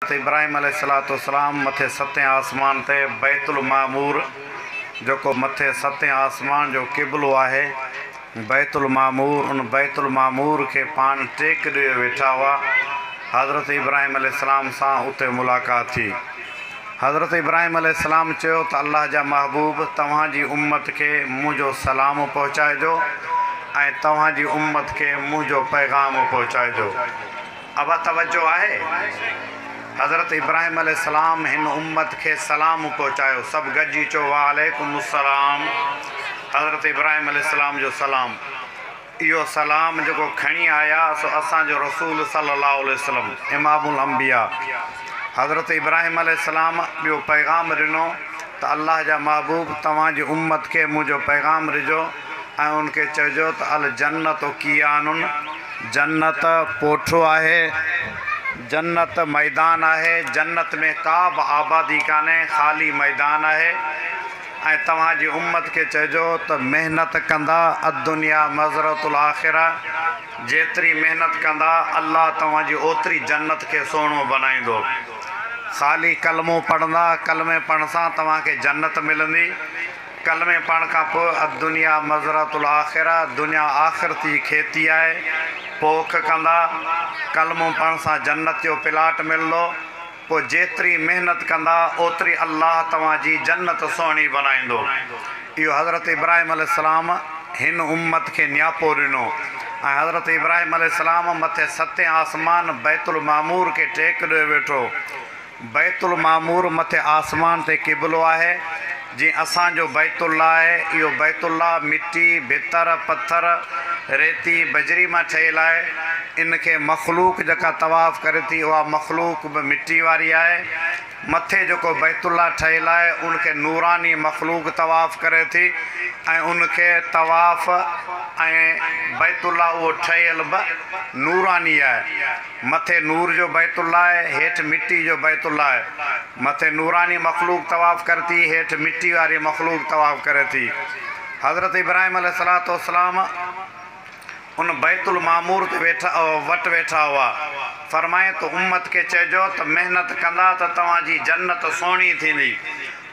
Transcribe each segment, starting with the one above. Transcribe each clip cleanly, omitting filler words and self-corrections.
حضرت ابراهيم عليه الصلوة والسلام مٿي ستين آسمان تي بيت المعمور جيڪو مٿي ستين آسمان جو قبلو آهي بيت المعمور ان بيت المعمور کي پاڻ ٽيڪ ڏيو ويٺا هئا حضرت ابراهيم عليه السلام سان اتي ملاقات ٿي حضرت ابراهيم عليه السلام چيو ته الله جا محبوب توهان جي امت کي منهنجو سلام پهچائجو ۽ توهان جي امت کي منهنجو پيغام پهچائجو. ابا توجه آهي؟ حضرت ابراهيم عليه السلام هن امت کي سلام پهچايو سڀ گڏجي چئو وعليڪم السلام حضرت ابراهيم عليه السلام جو سلام اهو سلام جيڪو کڻي آيا سو اسان جو رسول صلي الله عليه وسلم امام الانبياء حضرت ابراهيم عليه السلام ٻيو پيغام ڏنو ته الله جا محبوب توهان جي امت کي منهنجو پيغام ڏجو ۽ ان کي چئجو ته الجنت ڪيعان جنت پوٺو آهي، جنت ميدان آهي، جنت ۾ ڪا به آبادي ڪانهي، خالي ميدان آهي ۽ توهان جي امت کي چئجو ته محنت ڪندا، الدنيا مزرعة الاخرة، جيتري محنت ڪندا الله توهان جي اوتري جنت کي سهڻو بنائيندو. خالي ڪلمو پڙهندا، ڪلمي پڙهڻ سان توهان کي جنت ملندي. ڪلمي پڙهڻ کان پوء الدنيا مزرعة الاخرة، دنيا آخرت جي کيتي آهي، پوک ڪندا، ڪلمو پڙهڻ سان جنت جو پلاٽ ملندو، پوء جيتري محنت ڪندا اوتري الله توهان جي جنت سهڻي بنائيندو. اهو حضرت ابراهيم عليه السلام هن امت کي نياپو ڏنو ۽ حضرت ابراهيم عليه السلام مٿي ستين آسمان بيت المعمور کي ٽيڪ ڏيو ويٺو. بيت المعمور مٿي آسمان تي قبلو آهي، جيئن اسان جو بيت الله آهي، اهو بيت الله مٽي، ڀتر، پٿر، ريتي، بجري مان ٺهيل آهي، ان کي مخلوق جيڪا طواف ڪري ٿي اها مخلوق به مٽي واري آهي، مٿي جيڪو بيت الله ٺهيل آهي ان کي نوراني مخلوق طواف ڪري ٿي ۽ ان کي طواف ۽ بيت الله اهو ٺهيل به نوراني آهي. مٿي نور جو بيت الله آهي، هيٺ مٽي جو بيت الله آهي. مٿي نوراني مخلوق طواف ڪري ٿي، هيٺ مٽي واري مخلوق طواف ڪري ٿي. حضرت ابراهيم عليه الصلوة والسلام ان بيت المعمور تي ويٺا وٽ ويٺا هئا. فرمائين ته امت کي چئجو ته محنت ڪندا ته توهان جي جنت سهڻي ٿيندي.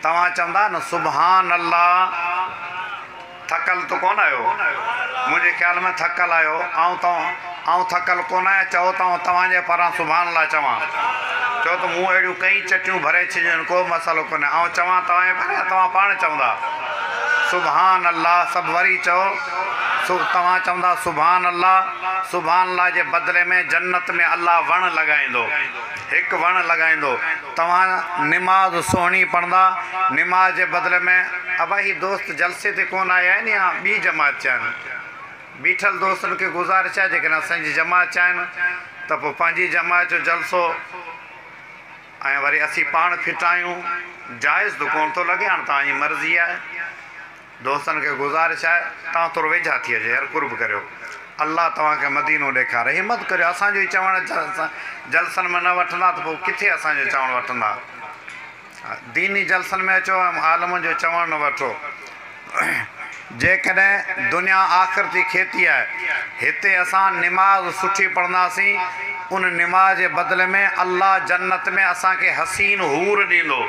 توهان چوندا نه سبحان الله. ٿڪل ته ڪونه آهيو؟ منهنجي خيال ۾ ٿڪل آهيو. آئون ته آئون ٿڪل ڪونه آهيان. چئو ته آئون توهان جي پاران سبحان الله چوان. چئو ته مون اهڙيون ڪئين چٽيون ڀري ڇڏيون آهن، ڪو مسئلو ڪونهي. آئون چوان توهان جي پاران يا توهان پاڻ چوندا؟ سبحان الله سڀ وري چئو. توهان چوندا سبحان الله. سبحان الله جي بدلي ۾ جنت ۾ الله وڻ لڳائيندو. هڪ وڻ لڳائيندو. توهان نماز سهڻي پڙهندا، نماز جي بدلي ۾. ابا هي دوست جلسي تي ڪونه آيا آهن يا ٻي جماعت جا آهن؟ بيٺل دوستن کي گذارش آهي جيڪڏهن اسان جي جماعت جا آهن ته پوء پنهنجي جماعت جو جلسو ۽ وري اسين پاڻ ڦٽايون جائز ته ڪونه ٿو لڳي هاڻ توهان جي مرضي آهي. دوستن کي گذارش آهي توهان ٿورو ويجها ٿي اچو يار قرب ڪريو الله توهان کي مدينو ڏيکاري همت ڪريو اسان جو ئي چوڻ جلسن ۾ نه وٺندا ته پوء ڪٿي اسان جو چوڻ وٺندا ديني جلسن ۾ اچو ۽ عالمن جو چوڻ نه وٺو جيڪڏهن دنيا آخرت جي کيتي آهي هتي اسان نماز سٺي پڙهنداسين ان نماز جي بدلي ۾ الله جنت ۾ اسان کي حسين حور ڏيندو.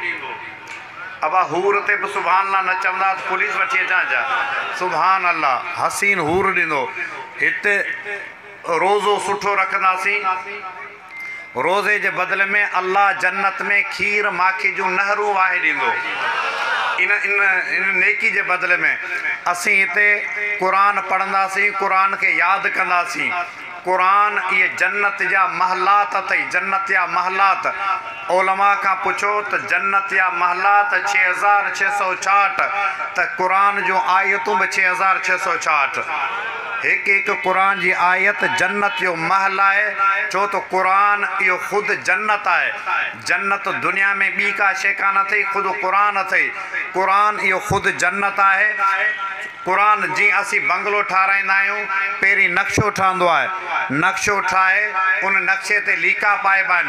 ابا حور تي به سبحان الله نه چوندا ته پوليس وٺي اچان ڇا؟ سبحان الله حسين حور ڏيندو. هت روزو سٺو رکنداسين روزي جي بدلي ۾ الله جنت ۾ کير ماکي جون نهرون واهي ڏيندو. ان ان نيڪي جي بدلي ۾ اسين هتي قرآن پڙهنداسين قرآن کي ياد ڪنداسين. قرآن اهي جنت جا محلات اٿئي، جنت جا محلات. علماء کان پڇو ته جنت جا محلات 6666 ته قرآن جون آيتون به 6666. هڪ هڪ قرآن جي آيت جنت جو محل آهي، ڇو ته قرآن اهو خود جنت آهي. جنت دنيا ۾ ٻي ڪا شيء ڪانه اٿئي، خود قرآن اٿئي. قرآن اهو خود جنت آهي. قرآن جيئن اسين بنگلو ٺاراهيندا آهيون، پهرين نقشو ٺهندو آهي. نقشو ٺاهي ان نقشي تي ليڪا پائبا آهن.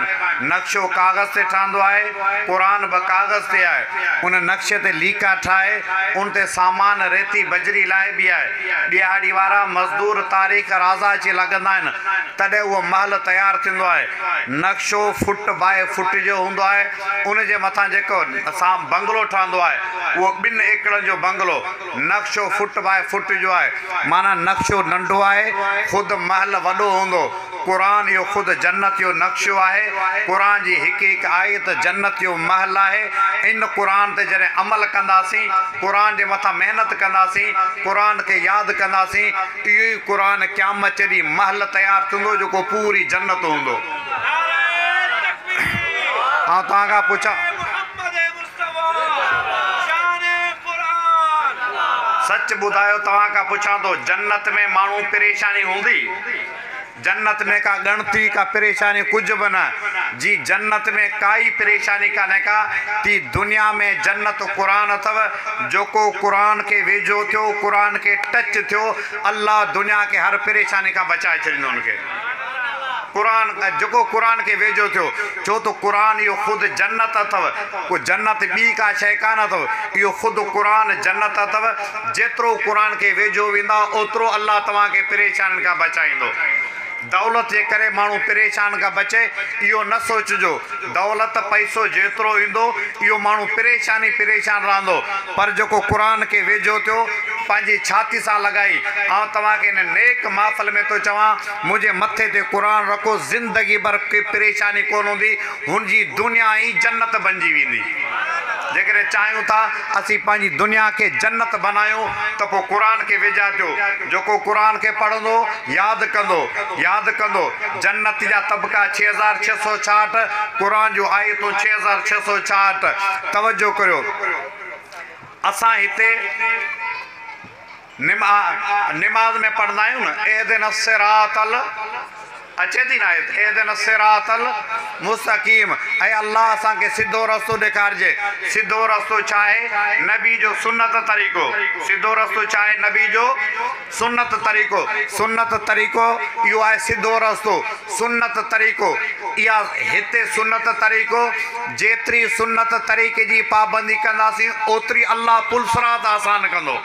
نقشو ڪاغذ تي ٺهندو آهي، قرآن به ڪاغذ تي آهي. ان نقشي تي ليڪا ٺاهي ان تي سامان ريتي بجري لاهبي آهي. ڏهاڙي وارا مزدور تاريخ رازا اچي لڳندا آهن، تڏهن اهو محل تيار ٿيندو آهي. نقشو فٽ باء فٽ جو هوندو آهي. ان جي مٿان جيڪو بنگلو ٺهندو آهي، اهو ٻن ايڪڙن جو بنگلو. نقشو فٽ باء فٽ جو آهي، معنيٰ نقشو ننڍو آهي، خود محل وڏو هوندو. قرآن اهو خود جنت جو نقشو آهي. قرآن جي هڪ هڪ آيت جنت جو محل آهي. ان قرآن تي جڏهن عمل ڪنداسين، قرآن جي مٿان محنت ڪنداسين، قرآن کي ياد ڪنداسين، اهو ئي قرآن قيامت جي ڏينهن محل تيار ٿيندو جيڪو پوري جنت هوندو. آئون توهان کان پڇان. سچ ٻڌايو توهان کان پڇان ٿو جنت ۾ ماڻهو پريشاني هوندي؟ جنت ۾ ڪا ڳڻتي ڪا پريشاني ڪجهه به نه جي جنت ۾ ڪائي پريشاني ڪانهي ڪا تي دنيا ۾ جنت قرآن اٿو جيڪو قرآن کي ويجهو ٿيو قرآن کي ٽچ ٿيو الله دنيا کي هر پريشاني کان بچائي ڇڏيندو ان کي قرآن جيڪو قرآن کي ويجهو ٿيو ڇو ته قرآن اهو خود جنت اٿو ڪو جنت ٻي ڪا شيء ڪانه اٿو اهو خود قرآن جنت اٿو جيترو قرآن کي ويجهو ويندا اوترو الله توهان کي پريشانين کان بچائيندو دولت جي ڪري ماڻهو پريشان کان بچي اهو نه سوچجو دولت پئسو جيترو ايندو اهو ماڻهو پريشان ئي پريشان رهندو پر جيڪو قرآن کي ويجهو ٿيو پنهنجي ڇاتي سان لڳائي آئون توهان کي هن نيڪ محفل ۾ ٿو چوان منهنجي مٿي تي قرآن رکو زندگي ڀر ڪي پريشاني ڪونه هوندي هن جي دنيا ئي جنت بنجي ويندي جيڪڏهن چاهيون ٿا اسين پنهنجي دنيا کي جنت بنايون ته پوء قرآن کي ويجها ٿيو جيڪو قرآن کي پڙهندو ياد ڪندو ياد ڪندو جنت جا طبقا 6666 قرآن جون آيتون 6666 توجه ڪريو اسان هتي نماز ۾ پڙهندا آهيون نه اهدنا الصراط ال اچي ٿي نه آيت اهدنا الصراط المستقيم اي الله اسان کي سڌو رستو ڏيکارجي سڌو رستو ڇا آهي نبي جو سنت طريقو سڌو رستو ڇا آهي نبي جو سنت طريقو سنت طريقو اهو آهي سڌو رستو سنت طريقو اها هتي سنت طريقو جيتري سنت طريقي جي پابندي ڪنداسين اوتري الله پل صراط آسان ڪندو.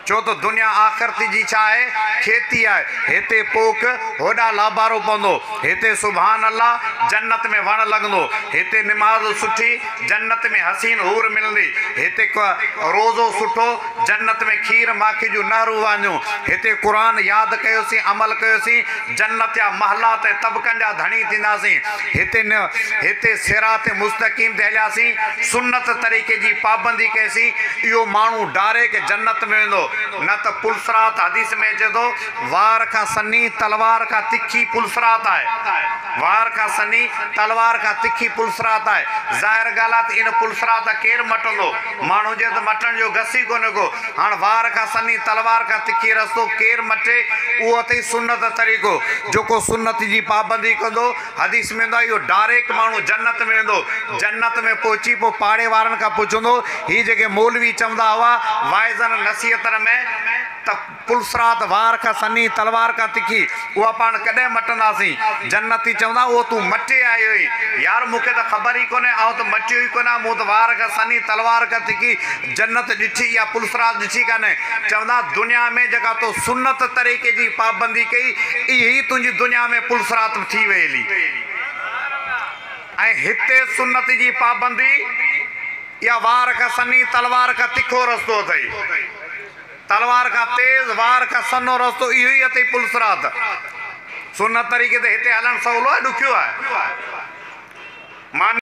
ڇو ته دنيا آخرت جي ڇا آهي؟ کيتي آهي. هتي پوک، هوڏانهن لابارو پوندو. هتي سبحان الله جنت ۾ وڻ لڳندو. هتي نماز سٺي، جنت ۾ حسين حور ملندي. هتي روزو سٺو، جنت ۾ کير ماکي جون نهرون وهنديون. هتي قرآن ياد ڪيوسين، عمل ڪيوسين، جنت جا محلات ۽ طبقن جا ڌڻي ٿينداسين. هتي نه هتي صراط مستقيم تي هلياسين، سنت طريقي جي پابندي ڪئيسين، اهو ماڻهو ڊاريڪ جنت ۾ ويندو، نه ته پلصراط حديث ۾ اچي ٿو، وار کان سنهي تلوار کان تکي پلصراط آهي، وار کان سنهي تلوار کان تکي پلصراط آهي، ظاهر ڳالهه آهي ته ان پلصراط ڪير مٽندو، ماڻهو جي ته مٽڻ جو گس ئي ڪونهي ڪو. هاڻ وار کان سنهي تلوار کان تکي رستو ڪير مٽي، اهو اٿئي سنت طريقو. جيڪو سنت جي پابندي ڪندو، حديث ۾ ايندو آهي اهو ڊاريڪ ماڻهو جنت ۾ ويندو. جنت ۾ پهچي پوء پاڙي وارن کان پڇندو، هي جيڪي مولوي چوندا هئا واعظن نصيحتن ۾ ته پلصراط وار کان سنهي تلوار کان تکي، اها پاڻ ڪڏهن مٽنداسين؟ جنتي چوندا، اهو تون مٽي آيو آهين. يار مون کي ته خبر ئي ڪونهي، آئون ته مٽيو ئي ڪونه آهيان، مون ته وار کان سنهي تلوار کان تکي جنت ڏٺي يا پلصراط ڏٺي ڪانهي. چوندا، دنيا ۾ جيڪا تو سنت طريقي جي پابندي ڪئي، اهي ئي تنهنجي دنيا ۾ پلصراط ٿي وئي هلي. ۽ هتي سنت جي پابندي اها وار کان سنهي تلوار کان تکو رستو اٿئي. تلوار کان تيز، وار کان سنهو رستو اهو ئي اٿئي پلصراط. سنت طريقي تي هتي هلڻ سولو آهي ڏکيو آهي؟ مان.